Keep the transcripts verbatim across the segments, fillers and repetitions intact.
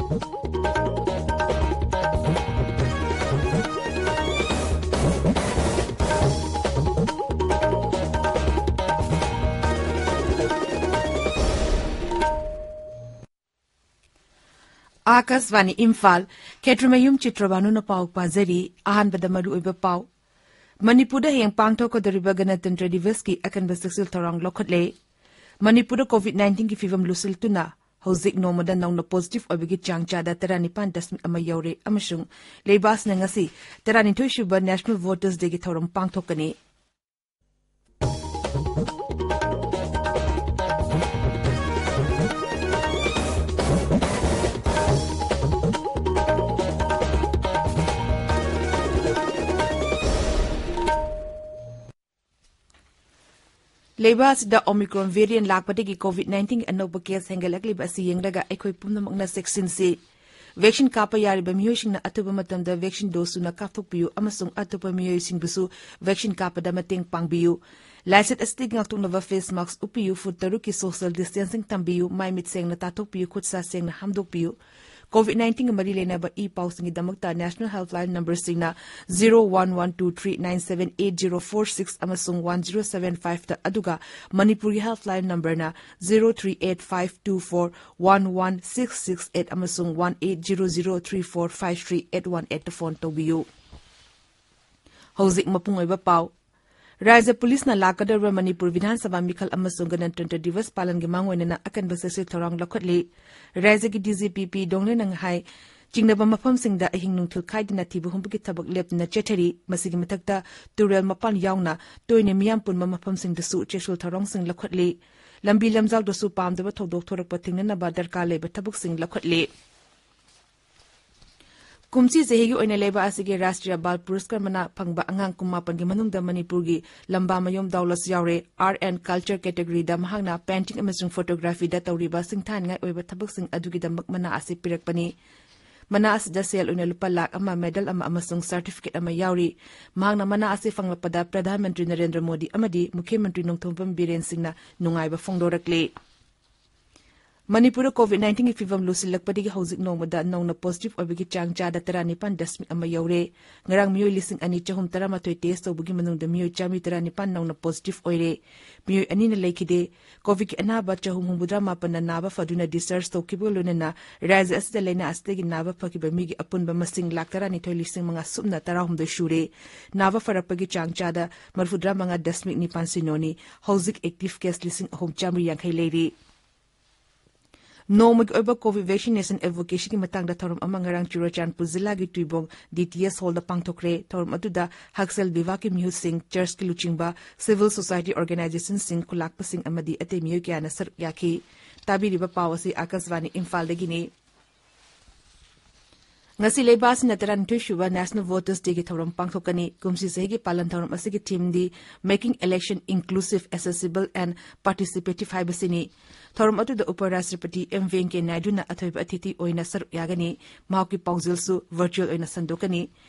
ꯑꯥꯀꯥꯁꯕꯥꯅꯤ ꯏꯝꯐꯥꯜ꯫ ꯈꯦꯇ꯭ꯔꯤꯃꯌꯨꯝ ꯆꯤꯇ꯭ꯔꯕꯥꯅꯨꯅ ꯄꯥꯎ ꯄꯥꯖꯔꯤ꯫ ꯑꯍꯥꯟꯕꯗ ꯃꯔꯨꯑꯣꯏꯕ ꯄꯥꯎ꯫ ꯃꯅꯤꯄꯨꯔꯗ ꯍꯌꯦꯡ ꯄꯥꯡꯊꯣꯛꯀꯗꯧꯔꯤꯕ ꯒꯅꯇꯟꯇ꯭ꯔ ꯗꯤꯕꯁꯀꯤ ꯑꯀꯟꯕ ꯆꯦꯛꯁꯤꯜ ꯊꯧꯔꯥꯡ ꯂꯧꯈꯠꯂꯦ꯫ ꯃꯅꯤꯄꯨꯔꯗ ꯀꯣꯚꯤꯗ ꯅꯥꯏꯟꯇꯤꯟꯒꯤ ꯐꯤꯚꯝ ꯂꯨꯁꯤꯜꯂꯛꯇꯨꯅ ꯍꯧꯖꯤꯛ ꯅꯣꯡꯃꯗ ꯅꯧꯅ ꯄꯣꯖꯤꯇꯤꯚ ꯑꯣꯏꯕꯒꯤ ꯆꯥꯡ ꯆꯥꯗ ꯇꯔꯥꯅꯤꯄꯥꯟ ꯗꯁꯃꯤꯛ ꯑꯃ ꯌꯧꯔꯦ ꯑꯃꯁꯨꯡ ꯂꯩꯕꯥꯛ ꯑꯁꯤꯅ ꯉꯁꯤ ꯇꯔꯥꯅꯤꯊꯣꯏ ꯁꯨꯕ ꯅꯦꯁꯅꯦꯜ ꯚꯣꯇꯔꯁ ꯗꯦꯒꯤ ꯊꯧꯔꯝ ꯄꯥꯡꯊꯣꯛꯀꯅꯤ꯫ ꯂꯩꯕꯥꯛ ꯑꯁꯤꯗ Omicron variant ꯂꯥꯛꯄꯗꯒꯤ ꯀꯣꯚꯤꯗ ꯅꯥꯏꯟꯇꯤꯟꯒꯤ ꯑꯅꯧꯕ ꯀꯦꯁ ꯍꯦꯟꯒꯠꯂꯛꯂꯤꯕ ꯑꯁꯤ ꯌꯦꯡꯂꯒ ꯑꯩꯈꯣꯏ ꯄꯨꯝꯅꯃꯛꯅ ꯆꯦꯛꯁꯤꯟꯁꯤ꯫ ꯚꯦꯛꯁꯤꯟ ꯀꯥꯞꯄ ꯌꯥꯔꯤꯕ ꯃꯤꯑꯣꯏꯁꯤꯡꯅ ꯑꯊꯨꯕ ꯃꯇꯝꯗ ꯚꯦꯛꯁꯤꯟ ꯗꯣꯁ ꯁꯨꯅ ꯀꯥꯞꯊꯣꯛꯄꯤꯌꯨ ꯑꯃꯁꯨꯡ ꯑꯇꯣꯞꯄ ꯃꯤꯑꯣꯏꯁꯤꯡꯕꯨꯁꯨ ꯚꯦꯛꯁꯤꯟ ꯀꯥꯞꯄꯗ ꯃꯇꯦꯡ ꯄꯥꯡꯕꯤꯌꯨ꯫ ꯂꯥꯏꯆꯠ ꯑꯁꯤꯗꯒꯤ ꯉꯥꯛꯊꯣꯛꯅꯕ ꯐꯦꯁ ꯃꯥꯁꯛ ꯎꯞꯄꯤꯌꯨ, ꯐꯨꯠ ꯇꯔꯨꯛꯀꯤ ꯁꯣꯁꯤꯌꯦꯜ ꯗꯤꯁꯇꯦꯟꯁꯤꯡ ꯊꯝꯕꯤꯌꯨ, ꯃꯥꯏ ꯃꯤꯠ ꯁꯦꯡꯅ ꯇꯥꯊꯣꯛꯄꯤꯌꯨ, ꯈꯨꯠ ꯁꯥ ꯁꯦꯡꯅ ꯍꯥꯝꯗꯣꯛꯄꯤꯌꯨ꯫ ꯀꯣꯚꯤꯗ ꯅꯥꯏꯟꯇꯤꯟꯒ ꯃꯔꯤ ꯂꯩꯅꯕ ꯏ ꯄꯥꯎꯁꯤꯡꯒꯤꯗꯃꯛꯇ ꯅꯦꯁꯅꯦꯜ ꯍꯦꯜꯞꯂꯥꯏꯟ ꯅꯝꯕꯔꯁꯤꯡꯅ zero one one two three nine seven eight zero four six ꯑꯃꯁꯨꯡ ꯋꯥꯟ ꯖꯤꯔꯣ ꯁꯚꯦꯟ ꯐꯥꯏꯚꯇ, ꯑꯗꯨꯒ ꯃꯅꯤꯄꯨꯔꯒꯤ ꯍꯦꯜꯞꯂꯥꯏꯟ ꯅꯝꯕꯔꯅ zero three eight five two four one one six six eight ꯑꯃꯁꯨꯡ one eight zero zero three four five three eight one ꯑꯩꯠꯇ phone ꯇꯧꯕꯤꯌꯨ꯫ ꯍꯧꯖꯤꯛ ꯃꯄꯨꯡ ꯑꯣꯏꯕ ꯄꯥꯎ꯫ ꯔꯥꯖ꯭ꯌ ꯄꯨꯂꯤꯁꯅ ꯂꯥꯛꯀꯗꯧꯔꯤꯕ ꯃꯅꯤꯄꯨꯔ ꯕꯤꯙꯥꯟ ꯁꯚꯥ ꯃꯤꯈꯜ ꯑꯃꯁꯨꯡ ꯒꯅꯇꯟꯇ꯭ꯔ ꯗꯤꯕꯁ ꯄꯥꯂꯟꯒꯤ ꯃꯥꯡꯑꯣꯏꯅꯅ ꯑꯀꯟꯕ ꯆꯦꯛꯁꯤꯜ ꯊꯧꯔꯥꯡ ꯂꯧꯈꯠꯂꯤ꯫ ꯔꯥꯖ꯭ꯌꯒꯤ ꯗꯤꯖꯤꯄꯤ ꯄꯤ ꯗꯣꯡꯂꯦꯅ ꯉꯍꯥꯏ ꯆꯤꯡꯅꯕ ꯃꯐꯝꯁꯤꯡꯗ ꯑꯍꯤꯡ ꯅꯨꯡꯊꯤꯜ ꯈꯥꯏꯗꯅ ꯊꯤꯕ ꯍꯨꯝꯕꯒꯤ ꯊꯕꯛ ꯂꯦꯞꯇꯅ ꯆꯠꯊꯔꯤ꯫ ꯃꯁꯤꯒꯤ ꯃꯊꯛꯇ ꯇꯨꯔꯦꯜ ꯃꯄꯥꯟ ꯌꯥꯎꯅ ꯇꯣꯏꯅ ꯃꯤꯌꯥꯝ ꯄꯨꯟꯕ ꯃꯐꯝꯁꯤꯡꯗꯁꯨ ꯆꯦꯛꯁꯤꯜ ꯊꯧꯔꯥꯡꯁꯤꯡ ꯂꯧꯈꯠꯂꯤ꯫ ꯂꯝꯕꯤ ꯂꯝꯖꯥꯎꯗꯁꯨ ꯄꯥꯝꯗꯕ ꯊꯧꯗꯣꯛ ꯊꯣꯔꯛꯄ ꯊꯤꯡꯅꯅꯕ ꯗꯔꯀꯥꯔ ꯂꯩꯕ ꯊꯕꯛꯁꯤꯡ ꯂꯧꯈꯠꯂꯤ꯫ ꯀꯨꯝꯁꯤ ꯆꯍꯤꯒꯤ ꯑꯣꯏꯅ ꯂꯩꯕꯥꯛ ꯑꯁꯤꯒꯤ ꯔꯥꯁꯇ꯭ꯔꯤꯌꯥ ꯕꯥꯜ ꯄꯨꯔꯁꯀꯥꯔ ꯃꯅꯥ ꯐꯪꯕ ꯑꯉꯥꯡ ꯀꯨꯟꯃꯥꯄꯟꯒꯤ ꯃꯅꯨꯡꯗ ꯃꯅꯤꯄꯨꯔꯒꯤ ꯂꯝꯕꯥ ꯃꯌꯨꯝ ꯗꯥꯎꯂꯁ ꯌꯥꯎꯔꯦ꯫ ꯑꯥꯔꯠ ꯑꯦꯟ ꯀꯜꯆꯔ ꯀꯦꯇꯦꯒꯣꯔꯤꯗ ꯃꯍꯥꯛꯅ ꯄꯦꯟꯇꯤꯡ ꯑꯃꯁꯨꯡ ꯐꯣꯇꯣꯒ꯭ꯔꯥꯐꯤꯗ ꯇꯧꯔꯤꯕ ꯁꯤꯡꯊꯥꯅꯤꯡꯉꯥꯏ ꯑꯣꯏꯕ ꯊꯕꯛꯁꯤꯡ ꯑꯗꯨꯒꯤꯗꯃꯛ ꯃꯅꯥ ꯑꯁꯤ ꯄꯤꯔꯛꯄꯅꯤ꯫ ꯃꯅꯥ ꯑꯁꯤꯗ ꯁꯦꯜ ꯑꯣꯏꯅ ꯂꯨꯄꯥ ꯂꯥꯈ ꯑꯃ, ꯃꯦꯗꯜ ꯑꯃ ꯑꯃꯁꯨꯡ ꯁꯔꯇꯤꯐꯤꯀꯦꯠ ꯑꯃ ꯌꯥꯎꯔꯤ꯫ ꯃꯍꯥꯛꯅ ꯃꯅꯥ ꯑꯁꯤ ꯐꯪꯂꯛꯄꯗ ꯄ꯭ꯔꯙꯥꯟ ꯃꯟꯇ꯭ꯔꯤ ꯅꯔꯦꯟꯗ꯭ꯔ ꯃꯣꯗꯤ ꯑꯃꯗꯤ ꯃꯨꯈ꯭ꯌ ꯃꯟꯇ꯭ꯔꯤ ꯅꯣꯡꯊꯣꯝꯕꯝ ꯕꯤꯔꯦꯟ ꯁꯤꯡꯅ ꯅꯨꯡꯉꯥꯏꯕ ꯐꯣꯡꯗꯣꯔꯛꯂꯤ꯫ ꯃꯅꯤꯄꯨꯔꯗ COVID nineteenꯒꯤ ꯐꯤꯚꯝ ꯂꯨꯁꯤꯜꯂꯛꯄꯗꯒꯤ ꯍꯧꯖꯤꯛ ꯅꯣꯡꯃꯗ ꯅꯧꯅ positive ꯑꯣꯏꯕꯒꯤ ꯆꯥꯡ ꯆꯥꯗ ꯇꯔꯥꯅꯤꯄꯥꯟ ꯗꯁꯃꯤꯛ ꯑꯃ ꯌꯧꯔꯦ꯫ ꯉꯔꯥꯡ ꯃꯤꯑꯣꯏ ꯂꯤꯁꯤꯡ ꯑꯅꯤ ꯆꯍꯨꯝ ꯇꯔꯥꯃꯥꯊꯣꯏ test ꯇꯧꯕꯒꯤ ꯃꯅꯨꯡꯗ ꯃꯤꯑꯣꯏ ꯆꯥꯃꯔꯤ ꯇꯔꯥꯅꯤꯄꯥꯟ ꯅꯧꯅ positive ꯑꯣꯏꯔꯦ꯫ ꯃꯤꯑꯣꯏ ꯑꯅꯤꯅ ꯂꯩꯈꯤꯗꯦ꯫ COVIDꯀꯤ ꯑꯅꯥꯕ ꯆꯍꯨꯝ ꯍꯨꯝꯐꯨꯇꯔꯥ ꯃꯥꯄꯟꯅ ꯅꯥꯕ ꯐꯗꯨꯅ discharge ꯇꯧꯈꯤꯕꯒ ꯂꯣꯏꯅꯅ ꯔꯥꯖ꯭ꯌ ꯑꯁꯤꯗ ꯂꯥꯏꯅꯥ ꯑꯁꯤꯗꯒꯤ ꯅꯥꯕ ꯐꯈꯤꯕ ꯃꯤꯒꯤ ꯑꯄꯨꯟꯕ ꯃꯁꯤꯡ ꯂꯥꯈ ꯇꯔꯥꯅꯤꯊꯣꯏ ꯂꯤꯁꯤꯡ ꯃꯉꯥ ꯁꯨꯞꯅ ꯇꯔꯥꯍꯨꯝꯗꯣꯏ ꯁꯨꯔꯦ꯫ ꯅꯥꯕ ꯐꯔꯛꯄꯒꯤ ꯆꯥꯡ ꯆꯥꯗ ꯃꯔꯤꯐꯨꯇꯔꯥ ꯃꯉꯥ ꯗꯁꯃꯤꯛ ꯅꯤꯄꯥꯟ ꯁꯤꯅꯣꯅꯤ꯫ ꯍꯧꯖꯤꯛ active case ꯂꯤꯁꯤꯡ ꯑꯍꯨꯝ ꯆꯥꯃꯔꯤ ꯌꯥꯡꯈꯩ ꯂꯩꯔꯤ꯫ ꯅꯣꯡꯃꯒꯤ ꯑꯣꯏꯕ COVID vaccination advocacyꯒꯤ ꯃꯇꯥꯡꯗ ꯊꯧꯔꯝ ꯑꯃ ꯉꯔꯥꯡ ꯆꯨꯔꯆꯥꯟꯄꯨꯔ ꯖꯤꯂꯥꯒꯤ ꯇꯨꯏꯕꯣꯡ DTS hallꯗ ꯄꯥꯡꯊꯣꯛꯈ꯭ꯔꯦ꯫ ꯊꯧꯔꯝ ꯑꯗꯨꯗ ꯍꯛꯁꯦꯜ ꯕꯤꯚꯥꯒꯀꯤ ꯃꯤꯍꯨꯠꯁꯤꯡ, churchꯀꯤ ꯂꯨꯆꯤꯡꯕ, civil society organizationꯁꯤꯡ, ꯈꯨꯂꯥꯛꯄꯁꯤꯡ ꯑꯃꯗꯤ ꯑꯇꯩ ꯃꯤꯑꯣꯏ ꯀꯌꯥꯅ ꯁꯔꯨꯛ ꯌꯥꯈꯤ꯫ ꯇꯥꯕꯤꯔꯤꯕ ꯄꯥꯎ ꯑꯁꯤ ꯑꯥꯀꯥꯁꯕꯥꯅꯤ ꯏꯝꯐꯥꯜꯗꯒꯤꯅꯤ꯫ ꯉꯁꯤ ꯂꯩꯕꯥꯛ ꯑꯁꯤꯅ ꯇꯔꯥꯅꯤꯊꯣꯏ ꯁꯨꯕ National Voters Dayꯒꯤ ꯊꯧꯔꯝ ꯄꯥꯡꯊꯣꯛꯀꯅꯤ꯫ ꯀꯨꯝꯁꯤ ꯆꯍꯤꯒꯤ ꯄꯥꯂꯟ ꯊꯧꯔꯝ ꯑꯁꯤꯒꯤ themeꯗꯤ Making Election Inclusive, Accessible and Participative ꯍꯥꯏꯕꯁꯤꯅꯤ꯫ ꯊꯧꯔꯝ ꯑꯗꯨꯗ ꯎꯄ ꯔꯥꯁꯇ꯭ꯔꯄꯇꯤ ꯑꯦꯝ ꯚꯦꯡꯀꯌꯥ ꯅꯥꯏꯗꯨꯅ ꯑꯊꯣꯏꯕ ꯑꯇꯤꯊꯤ ꯑꯣꯏꯅ ꯁꯔꯨꯛ ꯌꯥꯒꯅꯤ꯫ ꯃꯍꯥꯛꯀꯤ ꯄꯥꯎꯖꯦꯜꯁꯨ virtual ꯑꯣꯏꯅ ꯁꯟꯗꯣꯛꯀꯅꯤ꯫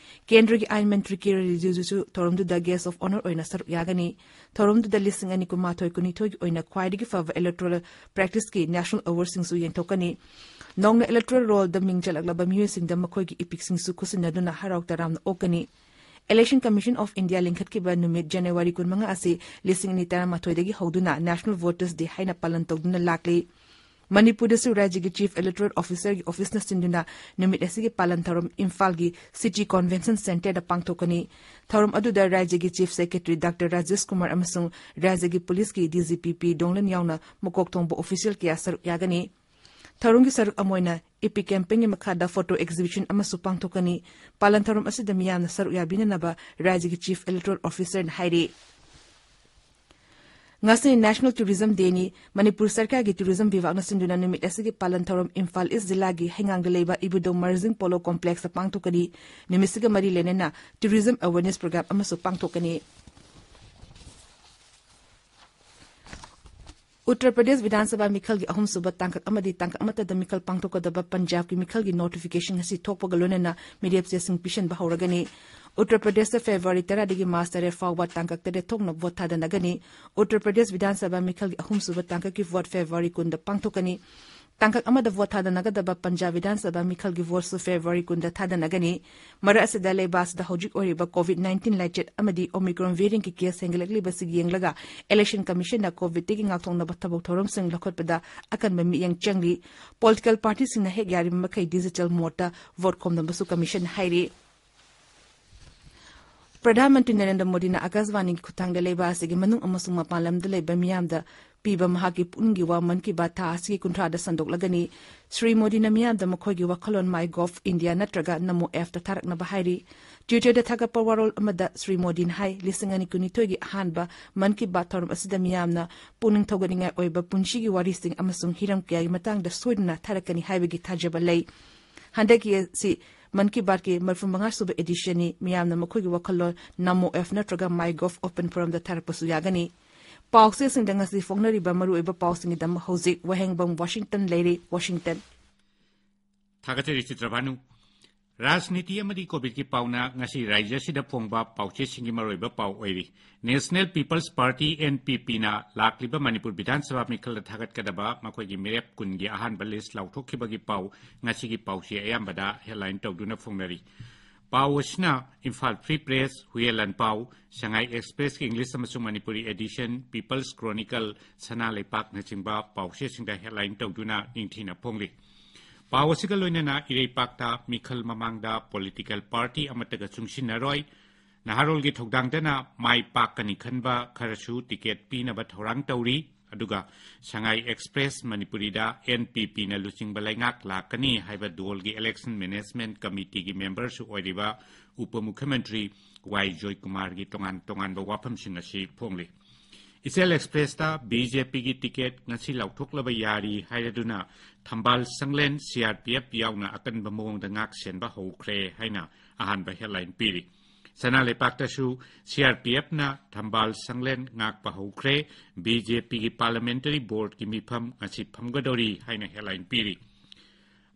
ꯀꯦꯟꯗ꯭ꯔꯒꯤ ꯑꯥꯏꯟ ꯃꯟꯇ꯭ꯔꯤ ꯀꯤꯔꯦꯟ ꯔꯤꯖꯤꯖꯨꯁꯨ ꯊꯧꯔꯝꯗꯨꯗ guest of honour ꯑꯣꯏꯅ ꯁꯔꯨꯛ ꯌꯥꯒꯅꯤ꯫ ꯊꯧꯔꯝꯗꯨꯗ ꯂꯤꯁꯤꯡ ꯑꯅꯤ ꯀꯨꯟꯃꯥꯊꯣꯏ ꯀꯨꯟꯅꯤꯊꯣꯏꯒꯤ ꯑꯣꯏꯅ ꯈ꯭ꯋꯥꯏꯗꯒꯤ ꯐꯕ electoral practiceꯀꯤ national awardꯁꯤꯡꯁꯨ ꯌꯦꯟꯊꯣꯛꯀꯅꯤ꯫ ꯅꯧꯅ electoral rollꯗ ꯃꯤꯡ ꯆꯜꯂꯛꯂꯕ ꯃꯤꯑꯣꯏꯁꯤꯡꯗ ꯃꯈꯣꯏꯒꯤ ꯏꯄꯤꯛꯁꯤꯡꯁꯨ ꯈꯨꯠꯁꯤꯟꯅꯗꯨꯅ ꯍꯔꯥꯎ ꯇꯔꯥꯝꯅ ꯑꯣꯛꯀꯅꯤ꯫ Election Commission of India ꯂꯤꯡꯈꯠꯈꯤꯕ ꯅꯨꯃꯤꯠ January ꯀꯨꯟꯃꯉꯥ ꯑꯁꯤ ꯂꯤꯁꯤꯡ ꯑꯅꯤ ꯇꯔꯥꯃꯥꯊꯣꯏꯗꯒꯤ ꯍꯧꯗꯨꯅ National Voters Day ꯍꯥꯏꯅ ꯄꯥꯂꯟ ꯇꯧꯗꯨꯅ ꯂꯥꯛꯂꯤ꯫ ꯃꯅꯤꯄꯨꯔꯗꯁꯨ ꯔꯥꯖ꯭ꯌꯒꯤ Chief Electoral Officerꯒꯤ officeꯅ ꯁꯤꯟꯗꯨꯅ ꯅꯨꯃꯤꯠ ꯑꯁꯤꯒꯤ ꯄꯥꯂꯟ ꯊꯧꯔꯝ ꯏꯝꯐꯥꯜꯒꯤ City Convention Centreꯗ ꯄꯥꯡꯊꯣꯛꯀꯅꯤ꯫ ꯊꯧꯔꯝ ꯑꯗꯨꯗ ꯔꯥꯖ꯭ꯌꯒꯤ Chief Secretary Doctor Rajesh Kumar ꯑꯃꯁꯨꯡ ꯔꯥꯖ꯭ꯌꯒꯤ ꯄꯨꯂꯤꯁꯀꯤ DGP ꯄꯤ ꯗꯣꯡꯂꯟ ꯌꯥꯎꯅ ꯃꯀꯣꯛ ꯊꯣꯡꯕ official ꯀꯌꯥ ꯁꯔꯨꯛ ꯌꯥꯒꯅꯤ꯫ ꯊꯧꯔꯝꯒꯤ ꯁꯔꯨꯛ ꯑꯃ ꯑꯣꯏꯅ epic campaign ꯒꯤ ꯃꯈꯥꯗ photo exhibition ꯑꯃꯁꯨ ꯄꯥꯡꯊꯣꯛꯀꯅꯤ꯫ ꯄꯥꯂꯟ ꯊꯧꯔꯝ ꯑꯁꯤꯗ ꯃꯤꯌꯥꯝꯅ ꯁꯔꯨꯛ ꯌꯥꯕꯤꯅꯅꯕ ꯔꯥꯖ꯭ꯌꯒꯤ Chief Electoral Officerꯅ ꯍꯥꯏꯔꯤ꯫ ꯉꯁꯤ National Tourism Dayꯅꯤ꯫ ꯃꯅꯤꯄꯨꯔ ꯁꯔꯀꯥꯔꯒꯤ tourism ꯕꯤꯚꯥꯒꯅ ꯁꯤꯟꯗꯨꯅ ꯅꯨꯃꯤꯠ ꯑꯁꯤꯒꯤ ꯄꯥꯂꯟ ꯊꯧꯔꯝ ꯏꯝꯐꯥꯜ ꯏꯁ ꯖꯤꯂꯥꯒꯤ ꯍꯩꯉꯥꯡꯗ ꯂꯩꯕ ꯏꯕꯨꯙꯧ ꯃꯔꯖꯤꯡ ꯄꯣꯂꯣ complex ꯇ ꯄꯥꯡꯊꯣꯛꯀꯅꯤ꯫ ꯅꯨꯃꯤꯠꯁꯤꯒ ꯃꯔꯤ ꯂꯩꯅꯅ tourism awareness program ꯑꯃꯁꯨ ꯄꯥꯡꯊꯣꯛꯀꯅꯤ꯫ ꯎꯠꯇꯔ ꯄ꯭ꯔꯗꯦꯁ ꯕꯤꯙꯥꯟ ꯁꯚꯥ ꯃꯤꯈꯜꯒꯤ ꯑꯍꯨꯝꯁꯨꯕ ꯇꯥꯡꯀꯛ ꯑꯃꯗꯤ ꯇꯥꯡꯀꯛ ꯑꯃꯠꯇꯗ ꯃꯤꯈꯜ ꯄꯥꯡꯊꯣꯛꯀꯗꯕ ꯄꯟꯖꯥꯕꯀꯤ ꯃꯤꯈꯜꯒꯤ notification ꯉꯁꯤ ꯊꯣꯛꯄꯒ ꯂꯣꯏꯅꯅ ꯃꯤꯔꯦꯞꯆꯦꯁꯤꯡ ꯄꯤꯁꯤꯟꯕ ꯍꯧꯔꯒꯅꯤ꯫ ꯎꯠꯇꯔ ꯄ꯭ꯔꯗꯦꯁꯇ February ꯇꯔꯥꯗꯒꯤ March ꯇꯔꯦꯠ ꯐꯥꯎꯕ ꯇꯥꯡꯀꯛ ꯇꯔꯦꯠ ꯊꯣꯛꯅ vote ꯊꯥꯗꯅꯒꯅꯤ꯫ ꯎꯠꯇꯔ ꯄ꯭ꯔꯗꯦꯁ ꯕꯤꯙꯥꯟ ꯁꯚꯥ ꯃꯤꯈꯜꯒꯤ ꯑꯍꯨꯝꯁꯨꯕ ꯇꯥꯡꯀꯛꯀꯤ vote February ꯀꯨꯟꯗ ꯄꯥꯡꯊꯣꯛꯀꯅꯤ꯫ ꯇꯥꯡꯀꯛ ꯑꯃꯗ ꯚꯣꯠ ꯊꯥꯗꯅꯒꯗꯕ ꯄꯟꯖꯥꯕ ꯕꯤꯙꯥꯟ ꯁꯚꯥ ꯃꯤꯈꯜꯒꯤ ꯚꯣꯠꯁꯨ ꯐꯦꯕ꯭ꯔꯨꯋꯥꯔꯤ ꯀꯨꯟꯗ ꯊꯥꯗꯅꯒꯅꯤ꯫ ꯃꯔꯛ ꯑꯁꯤꯗ ꯂꯩꯕꯥꯛ ꯑꯁꯤꯗ ꯍꯧꯖꯤꯛ ꯑꯣꯏꯔꯤꯕ ꯀꯣꯚꯤꯗ ꯅꯥꯏꯟꯇꯤꯟ ꯂꯥꯏꯆꯠ ꯑꯃꯗꯤ ꯑꯣꯃꯤꯀ꯭ꯔꯣꯟ ꯚꯦꯔꯤꯌꯦꯟꯠꯀꯤ ꯀꯦꯁ ꯍꯦꯟꯒꯠꯂꯛꯂꯤꯕꯁꯤꯒꯤ ꯌꯦꯡꯂꯒ ꯏꯂꯦꯛꯁꯟ ꯀꯃꯤꯁꯟꯅ ꯀꯣꯚꯤꯗꯇꯒꯤ ꯉꯥꯛꯊꯣꯛꯅꯕ ꯊꯕꯛ ꯊꯧꯔꯝꯁꯤꯡ ꯂꯧꯈꯠꯄꯗ ꯑꯀꯟꯕ ꯃꯤꯠꯌꯦꯡ ꯆꯪꯂꯤ꯫ ꯄꯣꯂꯤꯇꯤꯀꯦꯜ ꯄꯥꯔꯇꯤꯁꯤꯡꯅ ꯍꯦꯛ ꯌꯥꯔꯤꯕ ꯃꯈꯩ ꯗꯤꯖꯤꯇꯦꯜ ꯃꯣꯗꯇ ꯚꯣꯠ ꯈꯣꯝꯅꯕꯁꯨ ꯀꯃꯤꯁꯟꯅ ꯍꯥꯏꯔꯤ꯫ ꯄ꯭ꯔꯙꯥꯟ ꯃꯟꯇ꯭ꯔꯤ ꯅꯔꯦꯟꯗ꯭ꯔ ꯃꯣꯗꯤꯅ ꯑꯀꯥꯁꯕꯥꯅꯤꯒꯤ ꯈꯨꯠꯊꯥꯡꯗ ꯂꯩꯕꯥꯛ ꯑꯁꯤꯒꯤ ꯃꯅꯨꯡ ꯑꯃꯁꯨꯡ ꯃꯄꯥꯟ ꯂꯝꯗ ꯂꯩꯕ ꯃꯤꯌꯥꯝꯗ ꯄꯤꯕ ꯃꯍꯥꯛꯀꯤ ꯄꯨꯛꯅꯤꯡꯒꯤ ꯋꯥ ꯃꯟ ꯀꯤ ꯕꯥꯠ ꯊꯥ ꯑꯁꯤꯒꯤ ꯀꯨꯟꯊ꯭ꯔꯥꯗ ꯁꯟꯗꯣꯛꯂꯒꯅꯤ꯫ ꯁ꯭ꯔꯤ ꯃꯣꯗꯤꯅ ꯃꯤꯌꯥꯝꯗ ꯃꯈꯣꯏꯒꯤ ꯋꯥꯈꯜꯂꯣꯟ ꯃꯥꯏ ꯒꯣꯚ ꯏꯟꯗꯤꯌꯥ ꯅꯠꯇ꯭ꯔꯒ ꯅꯃꯣ ꯑꯦꯞꯇ ꯊꯥꯔꯛꯅꯕ ꯍꯥꯏꯔꯤ꯫ ꯇ꯭ꯋꯤꯇꯔꯗ ꯊꯥꯒꯠꯄ ꯋꯥꯔꯣꯜ ꯑꯃꯗ ꯁ꯭ꯔꯤ ꯃꯣꯗꯤꯅ ꯍꯥꯏ, ꯂꯤꯁꯤꯡ ꯑꯅꯤ ꯀꯨꯟꯅꯤꯊꯣꯏꯒꯤ ꯑꯍꯥꯟꯕ ꯃꯟ ꯀꯤ ꯕꯥꯠ ꯊꯧꯔꯝ ꯑꯁꯤꯗ ꯃꯤꯌꯥꯝꯅ ꯄꯨꯛꯅꯤꯡ ꯊꯧꯒꯠꯅꯤꯡꯉꯥꯏ ꯑꯣꯏꯕ ꯄꯨꯟꯁꯤꯒꯤ ꯋꯥꯔꯤꯁꯤꯡ ꯑꯃꯁꯨꯡ ꯍꯤꯔꯝ ꯀꯌꯥꯒꯤ ꯃꯇꯥꯡꯗ ꯁꯣꯏꯗꯅ ꯊꯥꯔꯛꯀꯅꯤ ꯍꯥꯏꯕꯒꯤ ꯊꯥꯖꯕ ꯂꯩ꯫ ꯍꯟꯗꯛꯀꯤ ꯑꯁꯤ ꯃꯟ ꯀꯤ ꯕꯥꯠꯀꯤ ꯃꯔꯤꯐꯨ ꯃꯉꯥ ꯁꯨꯕ ꯑꯦꯗꯤꯁꯟꯅꯤ꯫ ꯃꯤꯌꯥꯝꯅ ꯃꯈꯣꯏꯒꯤ ꯋꯥꯈꯜꯂꯣꯟ ꯅꯃꯣ ꯑꯦꯞ ꯅꯠꯇ꯭ꯔꯒ ꯃꯥꯏ ꯒꯣꯚ ꯑꯣꯄꯟ ꯐꯣꯔꯝꯗ ꯊꯥꯔꯛꯄꯁꯨ ꯌꯥꯒꯅꯤ꯫ ꯄꯥꯎꯆꯦꯁꯤꯡꯗ ꯉꯁꯤ ꯐꯣꯡꯅꯔꯤꯕ ꯃꯔꯨꯑꯣꯏꯕ ꯄꯥꯎꯁꯤꯡꯒꯤꯗꯃꯛ ꯍꯧꯖꯤꯛ ꯋꯥꯍꯦꯡꯕꯝ ꯋꯥꯁꯤꯡꯇꯟ ꯂꯩꯔꯤ, ꯋꯥꯁꯤꯡꯇꯟ꯫ ꯊꯥꯒꯠꯆꯔꯤ ꯆꯤꯇ꯭ꯔꯚꯥꯅꯨ꯫ ꯔꯥꯖꯅꯤꯇꯤ ꯑꯃꯗꯤ ꯀꯣꯚꯤꯗꯀꯤ ꯄꯥꯎꯅ ꯉꯁꯤ ꯔꯥꯖ꯭ꯌ ꯑꯁꯤꯗ ꯐꯣꯡꯕ ꯄꯥꯎꯆꯦꯁꯤꯡꯒꯤ ꯃꯔꯨꯑꯣꯏꯕ ꯄꯥꯎ ꯑꯣꯏꯔꯤ꯫ National People's Party, N P P, ꯅ ꯂꯥꯛꯂꯤꯕ ꯃꯅꯤꯄꯨꯔ ꯕꯤꯙꯥꯟ ꯁꯚꯥ ꯃꯤꯈꯜꯗ ꯊꯥꯒꯠꯀꯗꯕ ꯃꯈꯣꯏꯒꯤ ꯃꯤꯔꯦꯞ ꯀꯨꯟꯒꯤ ꯑꯍꯥꯟꯕ ꯂꯤꯁ ꯂꯥꯎꯊꯣꯛꯈꯤꯕꯒꯤ ꯄꯥꯎ ꯉꯁꯤꯒꯤ ꯄꯥꯎꯆꯦ ꯑꯌꯥꯝꯕꯗ ꯍꯦꯗꯂꯥꯏꯟ ꯇꯧꯗꯨꯅ ꯐꯣꯡꯅꯔꯤ꯫ ꯄꯥꯎ ꯑꯁꯤꯅ ꯏꯝꯐꯥꯜ ꯐ꯭ꯔꯤ ꯄ꯭ꯔꯦꯁ, ꯍꯨꯌꯦꯟ ꯂꯥꯟꯄꯥꯎ, ꯁꯉꯥꯏ ꯑꯦꯛꯁꯄ꯭ꯔꯦꯁꯀꯤ ꯏꯪꯂꯤꯁ ꯑꯃꯁꯨꯡ ꯃꯅꯤꯄꯨꯔꯤ ꯑꯦꯗꯤꯁꯟ, ꯄꯤꯄꯜꯁ ꯀ꯭ꯔꯣꯅꯤꯀꯜ, ꯁꯅꯥ ꯂꯩꯄꯥꯛꯅꯆꯤꯡꯕ ꯄꯥꯎꯆꯦꯁꯤꯡꯗ ꯍꯦꯗꯂꯥꯏꯟ ꯇꯧꯗꯨꯅ ꯅꯤꯡꯊꯤꯅ ꯐꯣꯡꯂꯤ꯫ ꯄꯥꯎ ꯑꯁꯤꯒ ꯂꯣꯏꯅꯅ ꯏꯔꯩꯄꯥꯛꯇ ꯃꯤꯈꯜ ꯃꯃꯥꯡꯗ ꯄꯣꯂꯤꯇꯤꯀꯦꯜ ꯄꯥꯔꯇꯤ ꯑꯃꯠꯇꯒ ꯆꯨꯡꯁꯤꯟꯅꯔꯣꯏ, ꯅꯍꯥꯔꯣꯜꯒꯤ ꯊꯧꯗꯥꯡꯗꯅ ꯃꯥꯏ ꯄꯥꯛꯀꯅꯤ ꯈꯟꯕ ꯈꯔꯁꯨ ꯇꯤꯀꯦꯠ ꯄꯤꯅꯕ ꯊꯧꯔꯥꯡ ꯇꯧꯔꯤ꯫ ꯑꯗꯨꯒ ꯁꯉꯥꯏ ꯑꯦꯛꯁꯄ꯭ꯔꯦꯁ ꯃꯅꯤꯄꯨꯔꯤꯗ N P P ꯅ ꯂꯨꯆꯤꯡꯕ ꯂꯩꯉꯥꯛ ꯂꯥꯛꯀꯅꯤ ꯍꯥꯏꯕ ꯗꯣꯜꯒꯤ ꯏꯂꯦꯛꯁꯟ ꯃꯦꯅꯦꯖꯃꯦꯟꯠ ꯀꯃꯤꯇꯤꯒꯤ ꯃꯦꯝꯕꯔꯁꯨ ꯑꯣꯏꯔꯤꯕ ꯎꯄ ꯃꯨꯈ꯭ꯌꯃꯟꯇ꯭ꯔꯤ ꯋꯥꯏ ꯖꯣꯏꯀꯨꯃꯥꯔꯒꯤ ꯇꯣꯉꯥꯟ ꯇꯣꯉꯥꯟꯕ ꯋꯥꯐꯝꯁꯤꯡ ꯑꯁꯤ ꯐꯣꯡꯂꯤ꯫ ꯏꯆꯦꯜ ꯑꯦꯛꯁꯄ꯭ꯔꯦꯁꯇ B J P ꯒꯤ ꯇꯤꯀꯦꯠ ꯉꯁꯤ ꯂꯥꯎꯊꯣꯛꯂꯕ ꯌꯥꯔꯤ ꯍꯥꯏꯔꯗꯨꯅ ꯊꯝꯕꯥꯜ ꯁꯪꯂꯦꯟ C R P F ꯌꯥꯎꯅ ꯑꯀꯟꯕ ꯃꯑꯣꯡꯗ ꯉꯥꯛ ꯁꯦꯟꯕ ꯍꯧꯈ꯭ꯔꯦ ꯍꯥꯏꯅ ꯑꯍꯥꯟꯕ ꯍꯦꯗꯂꯥꯏꯟ ꯄꯤꯔꯤ꯫ ꯁꯅꯥ ꯂꯩꯄꯥꯛꯇꯁꯨ C R P F ꯅ ꯊꯝꯕꯥꯜ ꯁꯪꯂꯦꯟ ꯉꯥꯛꯄ ꯍꯧꯈ꯭ꯔꯦ, B J P ꯒꯤ ꯄꯥꯔꯂꯤꯌꯥꯃꯦꯟꯇꯔꯤ ꯕꯣꯔꯗꯀꯤ ꯃꯤꯐꯝ ꯉꯁꯤ ꯐꯝꯒꯗꯧꯔꯤ ꯍꯥꯏꯅ ꯍꯦꯗꯂꯥꯏꯟ ꯄꯤꯔꯤ꯫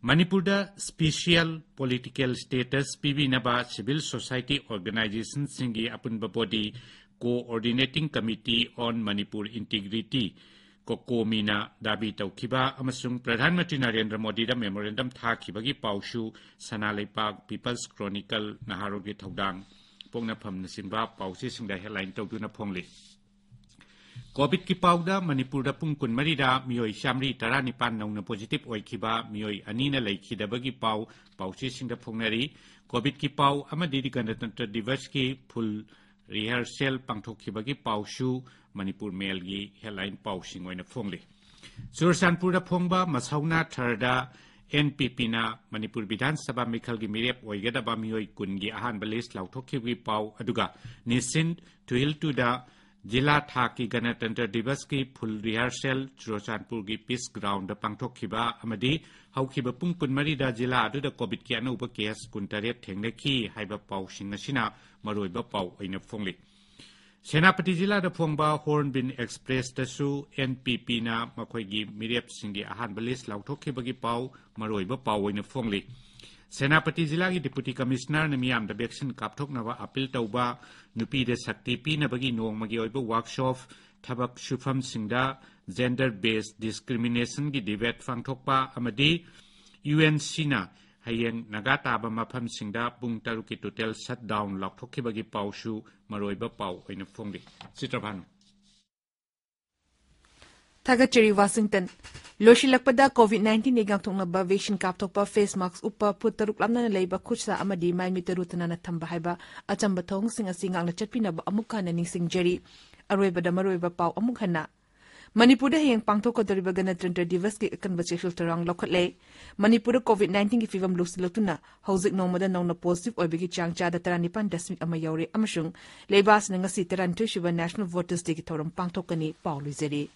ꯃꯅꯤꯄꯨꯔꯗ ꯁ꯭ꯄꯦꯁꯤꯌꯦꯜ ꯄꯣꯂꯤꯇꯤꯀꯦꯜ ꯁ꯭ꯇꯦꯇꯁ ꯄꯤꯕꯤꯅꯕ ꯁꯤꯚꯤꯜ ꯁꯣꯁꯥꯏꯇꯤ ꯑꯣꯔꯒꯅꯥꯏꯖꯦꯁꯟꯁꯤꯡꯒꯤ ꯑꯄꯨꯟꯕ body, Coordinating Committee on Manipur Integrity, ꯀꯣꯀꯣꯃꯤꯅ ꯗꯥꯕꯤ ꯇꯧꯈꯤꯕ ꯑꯃꯁꯨꯡ ꯄ꯭ꯔꯙꯥꯟ ꯃꯟꯇ꯭ꯔꯤ ꯅꯔꯦꯟꯗ꯭ꯔ ꯃꯣꯗꯤꯗ ꯃꯦꯃꯣꯔꯦꯟꯗꯝ ꯊꯥꯈꯤꯕꯒꯤ ꯄꯥꯎꯁꯨ ꯁꯅꯥ ꯂꯩꯄꯥꯛ, ꯄꯤꯄꯜꯁ ꯀ꯭ꯔꯣꯅꯤꯀꯜ, ꯅꯍꯥꯔꯣꯜꯒꯤ ꯊꯧꯗꯥꯡ, ꯄꯣꯛꯅꯐꯝꯅꯆꯤꯡꯕ ꯄꯥꯎꯆꯦꯁꯤꯡꯗ ꯍꯦꯗꯂꯥꯏꯟ ꯇꯧꯗꯨꯅ ꯐꯣꯡꯂꯤ꯫ ꯀꯣꯚꯤꯗꯀꯤ ꯄꯥꯎꯗ ꯃꯅꯤꯄꯨꯔꯗ ꯄꯨꯡ ꯀꯨꯟꯃꯔꯤꯗ ꯃꯤꯑꯣꯏ ꯆꯥꯃꯔꯤ ꯇꯔꯥꯅꯤꯄꯥꯟ ꯅꯧꯅ ꯄꯣꯖꯤꯇꯤꯚ ꯑꯣꯏꯈꯤꯕ, ꯃꯤꯑꯣꯏ ꯑꯅꯤꯅ ꯂꯩꯈꯤꯗꯕꯒꯤ ꯄꯥꯎ ꯄꯥꯎꯆꯦꯁꯤꯡꯗ ꯐꯣꯡꯅꯔꯤ꯫ ꯀꯣꯚꯤꯗꯀꯤ ꯄꯥꯎ ꯑꯃꯗꯤ ꯒꯅꯇꯟꯇ꯭ꯔ ꯗꯤꯕꯁꯀꯤ ꯐꯨꯜ ꯔꯤꯍꯔꯁꯦꯜ ꯄꯥꯡꯊꯣꯛꯈꯤꯕꯒꯤ ꯄꯥꯎꯁꯨ ꯃꯅꯤꯄꯨꯔ ꯃꯦꯜꯒꯤ ꯍꯦꯗꯂꯥꯏꯟ ꯄꯥꯎꯁꯤꯡ ꯑꯣꯏꯅ ꯐꯣꯡꯂꯤ꯫ ꯆꯨꯔꯆꯥꯟꯄꯨꯔꯗ ꯐꯣꯡꯕ ꯃꯁꯧꯅꯥ ꯊꯔꯗ ꯑꯦꯟ ꯄꯤ ꯄꯤꯅ ꯃꯅꯤꯄꯨꯔ ꯕꯤꯙꯥꯟ ꯁꯚꯥ ꯃꯤꯈꯜꯒꯤ ꯃꯤꯔꯦꯞ ꯑꯣꯏꯒꯗꯕ ꯃꯤꯑꯣꯏ ꯀꯨꯟꯒꯤ ꯑꯍꯥꯟꯕ ꯂꯤꯁ ꯂꯥꯎꯊꯣꯛꯈꯤꯕꯒꯤ ꯄꯥꯎ, ꯑꯗꯨꯒ ꯅꯤꯁꯤꯟ ꯇꯨꯍꯤꯜ ꯇꯨꯗ ꯖꯤꯂꯥ ꯊꯥꯛꯀꯤ ꯒꯅꯇꯟꯇ꯭ꯔ ꯗꯤꯕꯁꯀꯤ ꯐꯨꯜ ꯔꯤꯍꯔꯁꯦꯜ ꯆꯨꯔꯆꯥꯟꯄꯨꯔꯒꯤ ꯄꯤꯁ ꯒ꯭ꯔꯥꯎꯟꯗ ꯄꯥꯡꯊꯣꯛꯈꯤꯕ ꯑꯃꯗꯤ ꯍꯧꯈꯤꯕ ꯄꯨꯡ ꯀꯨꯟꯃꯔꯤꯗ ꯖꯤꯂꯥ ꯑꯗꯨꯗ ꯀꯣꯚꯤꯗꯀꯤ ꯑꯅꯧꯕ ꯀꯦꯁ ꯀꯨꯟꯇꯔꯦꯠ ꯊꯦꯡꯅꯈꯤ ꯍꯥꯏꯕ ꯄꯥꯎꯁꯤꯡ ꯑꯁꯤꯅ ꯃꯔꯨꯑꯣꯏꯕ ꯄꯥꯎ ꯑꯣꯏꯅ ꯐꯣꯡꯂꯤ꯫ ꯁꯦꯅꯥꯄꯇꯤ ꯖꯤꯂꯥꯗ ꯐꯣꯡꯕ ꯍꯣꯔꯟꯕꯤꯜ ꯑꯦꯛꯁꯄ꯭ꯔꯦꯁꯇꯁꯨ ꯑꯦꯟ ꯄꯤ ꯄꯤꯅ ꯃꯈꯣꯏꯒꯤ ꯃꯤꯔꯦꯞꯁꯤꯡꯒꯤ ꯑꯍꯥꯟꯕ ꯂꯤꯁ ꯂꯥꯎꯊꯣꯛꯈꯤꯕꯒꯤ ꯄꯥꯎ ꯃꯔꯨꯑꯣꯏꯕ ꯄꯥꯎ ꯑꯣꯏꯅ ꯐꯣꯡꯂꯤ꯫ ꯁꯦꯅꯥꯄꯇꯤ ꯖꯤꯂꯥꯒꯤ ꯗꯤꯄꯨꯇꯤ ꯀꯃꯤꯁꯅꯔꯅ ꯃꯤꯌꯥꯝꯗ ꯚꯦꯛꯁꯤꯟ ꯀꯥꯞꯊꯣꯛꯅꯕ ꯑꯄꯤꯜ ꯇꯧꯕ, ꯅꯨꯄꯤꯗ ꯁꯛꯇꯤ ꯄꯤꯅꯕꯒꯤ ꯅꯣꯡꯃꯒꯤ ꯑꯣꯏꯕ ꯋꯥꯔꯛꯁꯣꯞ, ꯊꯕꯛ ꯁꯨꯐꯝꯁꯤꯡꯗ ꯖꯦꯟꯗꯔ ꯕꯦꯁ ꯗꯤꯁꯀ꯭ꯔꯤꯃꯤꯅꯦꯁꯟꯒꯤ ꯗꯤꯕꯦꯠ ꯄꯥꯡꯊꯣꯛꯄ ꯑꯃꯗꯤ ꯌꯨ ꯑꯦꯟ ꯁꯤꯅ ꯍꯌꯦꯡ ꯅꯥꯒꯥ ꯇꯥꯕ ꯃꯐꯝꯁꯤꯡꯗ ꯄꯨꯡ ꯇꯔꯨꯛꯀꯤ ꯇꯣꯇꯦꯜ ꯁꯠꯗꯥꯎꯟ ꯂꯥꯎꯊꯣꯛꯈꯤꯕꯒꯤ ꯄꯥꯎꯁꯨ ꯃꯔꯨꯑꯣꯏꯕ ꯄꯥꯎ ꯑꯣꯏꯅ ꯐꯣꯡꯂꯤ꯫ ꯆꯤꯇ꯭ꯔꯚꯥꯅꯨ꯫ ꯊꯥꯒꯠꯆꯔꯤ, ꯋꯥꯁꯤꯡꯇꯟ꯫ ꯂꯣꯏꯁꯤꯜꯂꯛꯄꯗ, ꯀꯣꯚꯤꯗ ꯅꯥꯏꯟꯇꯤꯟꯗꯒꯤ ꯉꯥꯛꯊꯣꯛꯅꯕ ꯚꯦꯛꯁꯤꯟ ꯀꯥꯞꯊꯣꯛꯄ, ꯐꯦꯁ ꯃꯥꯛꯁ ꯎꯞꯄ, ꯐꯨꯠ ꯇꯔꯨꯛ ꯂꯥꯞꯅꯅ ꯂꯩꯕ, ꯈꯨꯠ ꯁꯥ ꯑꯃꯗꯤ ꯃꯥꯏ ꯃꯤꯠ ꯇꯔꯨ ꯇꯅꯥꯟꯅ ꯊꯝꯕ ꯍꯥꯏꯕ ꯑꯆꯝꯕ ꯊꯧꯑꯣꯡꯁꯤꯡ ꯑꯁꯤ ꯉꯥꯛꯅ ꯆꯠꯄꯤꯅꯕ ꯑꯃꯨꯛ ꯍꯟꯅ ꯅꯤꯡꯁꯤꯡꯖꯔꯤ꯫ ꯑꯔꯣꯏꯕꯗ ꯃꯔꯨꯑꯣꯏꯕ ꯄꯥꯎ ꯑꯃꯨꯛ ꯍꯟꯅ꯫ ꯃꯅꯤꯄꯨꯔꯗ ꯍꯌꯦꯡ ꯄꯥꯡꯊꯣꯛꯀꯗꯧꯔꯤꯕ ꯒꯅꯇꯟꯇ꯭ꯔ ꯗꯤꯕꯁꯀꯤ ꯑꯀꯟꯕ ꯆꯦꯛꯁꯤꯜ ꯊꯧꯔꯥꯡ ꯂꯧꯈꯠꯂꯦ꯫ ꯃꯅꯤꯄꯨꯔꯗ ꯀꯣꯚꯤꯗ ꯅꯥꯏꯟꯇꯤꯟꯒꯤ ꯐꯤꯚꯝ ꯂꯨꯁꯤꯜꯂꯛꯇꯨꯅ ꯍꯧꯖꯤꯛ ꯅꯣꯡꯃꯗ ꯅꯧꯅ ꯄꯣꯖꯤꯇꯤꯚ ꯑꯣꯏꯕꯒꯤ ꯆꯥꯡ ꯆꯥꯗ ꯇꯔꯥꯅꯤꯄꯥꯟ ꯗꯁꯃꯤꯛ ꯑꯃ ꯌꯧꯔꯦ ꯑꯃꯁꯨꯡ ꯂꯩꯕꯥꯛ ꯑꯁꯤꯅ ꯉꯁꯤ ꯇꯔꯥꯅꯤꯊꯣꯏ ꯁꯨꯕ ꯅꯦꯁꯅꯦꯜ ꯚꯣꯇꯔꯁ ꯗꯦꯒꯤ ꯊꯧꯔꯝ ꯄꯥꯡꯊꯣꯛꯀꯅꯤ꯫ ꯄꯥꯎ ꯂꯣꯏꯖꯔꯤ꯫